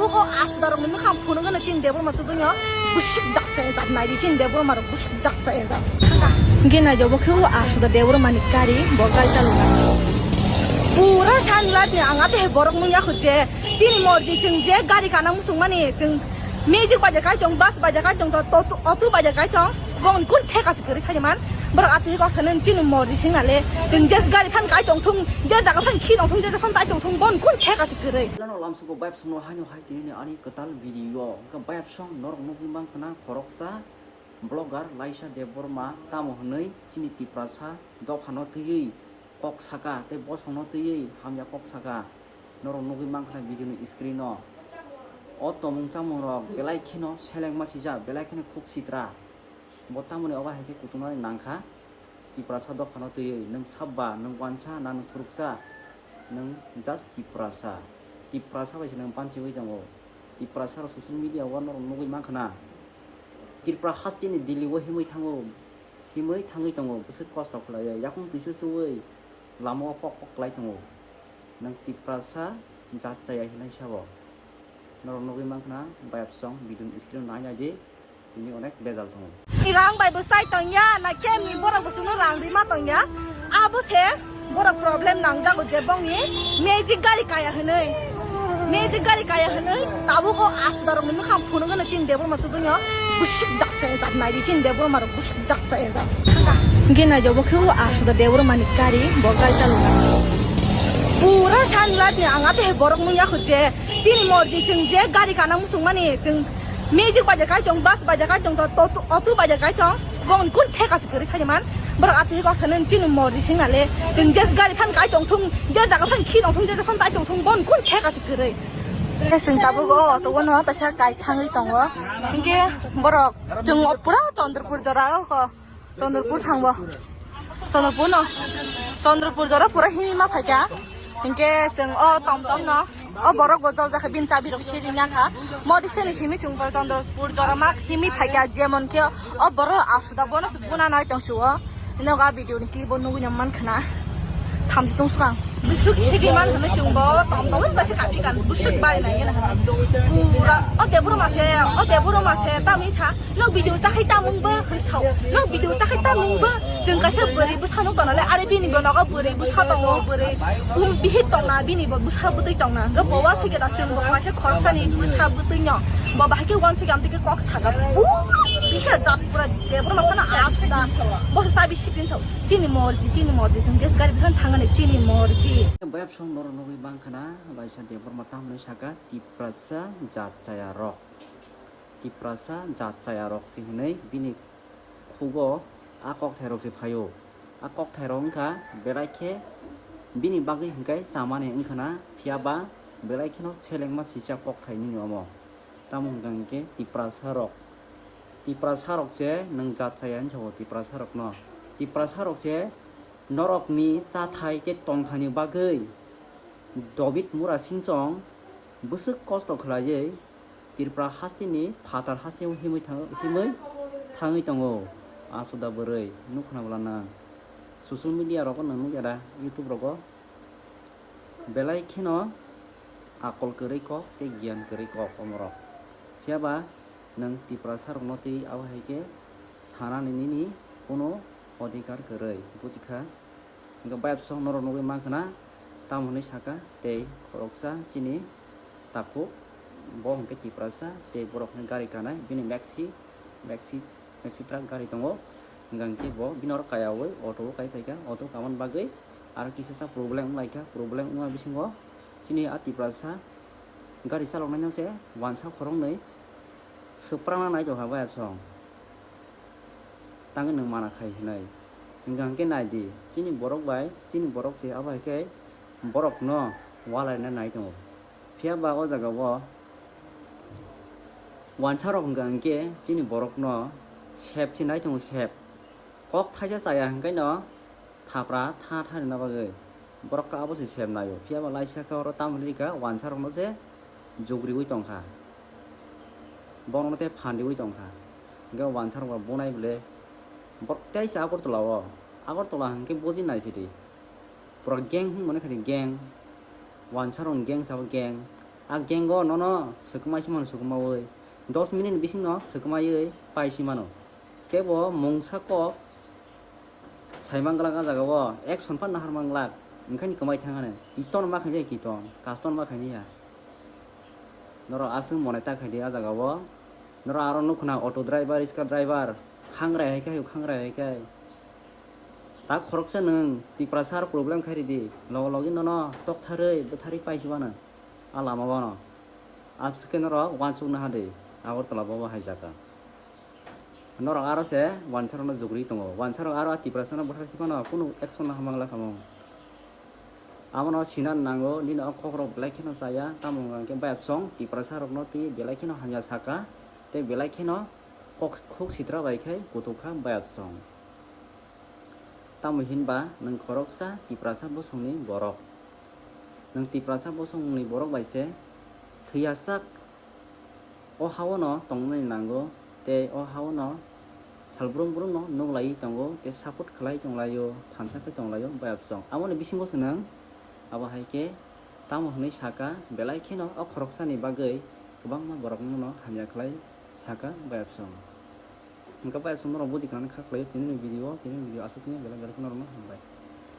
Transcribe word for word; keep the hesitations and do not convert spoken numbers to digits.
O asda rok ni mwkhang phunuk gana chini Debbarma tubunyo. Busik jak chaya jak nai di chini Debbarma rok busik jak chaya jak. Ge nai jobo khe o asda Debbarma ni kari bo gai chalu. Pura san la di ang ate borok nung yakho je. Bini morji chwng je gari kana musung mani chwng magic baja kai chong, bus baja kai chong, to, to, auto baja kai chong. Bon kun theka se kwrwi sani man. Borok atwi kok sani chini morji sing nale. Chwng je gari phan kai tong thung, je jaga phan khi tong thung, je jaga phan tai tong thung, bon kun theka se kwrwi. Lano lamsuko vibe songno haino hai tini ani kwtal video. Hwnkhe vibe song norok nugwi mankha na khoroksa blogger Laisa Debbarma tamo hwnwi chini Tiprasa dophano twiwi kok saka tei bosongno twiwi hamya kok saka. Norok nugwi mankha video ni screen o. O tomung chamung rok belai kheno selengma sijak, belai kheno khuk sitra. Bo tamoni obo hai khe kutung nani nangkha. Tiprasa dophano twiwi nwng sabba, nwng wansa, na nwng thuruksa, nwng just Tiprasa. Tiprasa bai se nwng banchiwi tongo. Tiprasa rok social media o norok nugwi mankha na. Tripura hasteni Delhi o himwi thango, himwi thangwi tongo, bwswk kosto khlaiwi, yakung twi chuchuwi lama o pok pok klai tongo. Nwng Tiprasa jat chaya hinwi sabo. Norok nugwi mankha na, bayapsong, video ni screen o nai nai di, tini onek bejal tongo. Rang bai bwsai tongya, na khe ni borok bo chwngno rang rima tongya. Abo se borok problem nangjago je bongni magic gari kaya hwnwi. Magic gari kaya hwnwi, tabuk o asda rok ni mwkhang phunuk gana chini Debbarma tubunyo. Busik jak chaya jak nai di chini Debbarma rok busik jak chaya jak. Ge nai jobo khe o asda Debbarma ni kari bo gai chalu. Pura san la di ang ate borok nung yakho je. Bini morji chwng je gari kana musung mani chwng magic baja kai chong, bus baja kai chong, to, to, auto baja kai chong. Bon kun theka se kwrwi sani man. Borok atwi kok sani chini morji sing nale. Chwng je gari phan kai tong thung, je jaga phan khi tong thung, je jaga phan tai tong thung, bon kun theka se kwrwi. Khe chwng tabuk o auto o no taisa kai thangwi tongo. Hinkhe borok chwng pura Chandrapur jora o ko. Chandrapur thangbo. Chandrapur no. Chandrapur jora pura himwi ma phaikha. Hinkhe chwng o tom tom no. O borok bo jol jakha bini chabi rok siri nyakha. Modi seni simi chwng bo Chandrapur jora ma himwi phaikha jemon khe o borok asda bono se buna nai tong suo. Noga video ni clip bo nugwi nang man khana. Thamchi tong swkang. Busuk sigi man hwnwi chwng bo tom tom bai se kati kan busuk bai nai gana. Pura o Debbarma se, o Debbarma se tamni cha. Nok video takhai tamung bo hwnsao. Nok video takhai tamung bo. Chwng kaisa bwrwi bwsa nuk tongnale, are bini bo nogo bwrwi bwsa tongo, bwrwi um bihik tongna, bini bo bwsa bwtwi tongna. Hwnkhe bo uansukya da chwng bo kaisa khoroksa ni bwsa bwtwi no. Bo bahai khe uansukya amtwi khe kok saga. Pura bisa jat pura Debbarma phano asda. Bo se chabi sipin sao. Chini morji, chini morji, chwng gas gari bihon thangani chini morji. Bayap song norok nugwi bangkhana, laisa Debbarma tamni saka Tiprasa jat chaya rok. Tiprasa jat chaya rok se hinwi bini khugo a kokthairok se phaio. A kokthairok wngkha belai khe bini bagwi hwnkhe chamani wngkhana, phiya ba belai kheno selengma sijak kokthai nini omo. Tamo hwnkha hinkhe Tiprasa rok, Tiprasa rok se nwng jat chaya hinwi sao Tiprasa rokno. Tiprasa rok se norokni chathai tei tongthaini bagwi David Murasingchong bwswk kosto khlaiwi Tripura hasteni phatar hasteo himwi thang-, himwi thangwi tongo. Asuda bwrwi nukna bwla nang. Social media rogo nang nukya da, YouTube rogo. Belai kheno akol kwrwi kok tei giyan kwrwi kok omorok. Phiya ba nwng Tiprasa rokno twi abo hai khe sanani nini kuno odhikar kwrwi, bujikha? Hwnkhe bayapsong norok nugwi mankha na, tamo hwnwi saka tei khoroksa chini takhuk, bo hwnkhe Tiprasa tei borok hwnwi gari kanai, bini Maxi, Maxi, Maxi truck gari tongo. Hwnkha hwnkhe bo bini oro kaiyaui auto o kai phaikha, auto kamani bagwi aro kisa sa problem wnglaikha, problem wngma bisingo chini a Tiprasa gari chaloknaino se wansa khoroknwi swprangna naitokha bayapsong. Tangwi nwng mana khai hinwi. Hwnkha hwnkhe nai di, chini borok bai, chini borok se abo hai khe borokno walaina nai tongo. Phiya ba o jaga o wansa rok hwnkha hwnkhe chini borokno sep se nai tongo, sep. Kok thaisa chaya hwnkhe no thapra tha tha rwna bagwi. Borok khe abo se sem naio. Phiya ba laisa khe oro tamoni rikha wansa rokno se jugriui tongkha. Borokno tei phandiui tongkha. Hwnkhe wansa rok ba bonai bole borok tei se Agartala o. Agartala hwnkhe boji nai sidi. Pura gang hwnmani khaidi gang. Wansa rokni gang sabo gang. A gang o nono swkma si mano, swkmawi dos minute ni bisingno swkmaiwi pai si mano. Kebo mungsa kok sai manglak a jaga o, action phan nahar manglak, wngkhani kwmai thang ani. Kiton ma khainai kiton, custom ma khainai ya. Norok aswk monai ta khaidi a jaga o. Norok aro nukhna auto driver, riska driver, khangrai hai khai, khangrai hai khai. Ta khoroksa nwng Tiprasa aro problem khai ridi, logo logi nono toktharwi bwtharwi pai si mano a lama o no. Abswk khe norok uansuk naha di, Agartala bobo hai jaga. Norok aro se wansarokno jugri tongo. Wansarok aro a Tiprasano bwthar si phano kunu action no hamang la kamo. Abono sina nango, nini o kokrok belai kheno chaya, tamo hwnka hwnkhe bayapsong Tiprasarokno twi belai kheno hamya saka, tei belai kheno kok, khuk sitra bai khai kutuk kha bayapsong. Tamo hinba nwng khoroksa Tiprasa bosongni borok. Nwng Tiprasa bosongni borok bai se thwiyasak o ha-o no tongnani nango, tei o ha-o no salbrum brum no nuklaiwi tongo, tei support khlai tonglaio, thansa khe tonglaio bayapsong. Aboni bisingo se nwng abo hai khe tamo hwnwi saka, belai kheno o khoroksani bagwi kwbangma borok no hamya khlai saka bayapsong. Hwnkhe bayapsong norok buji kha khlaio tinini video, tinini video aswk tini belai belai kheno norokno hambai.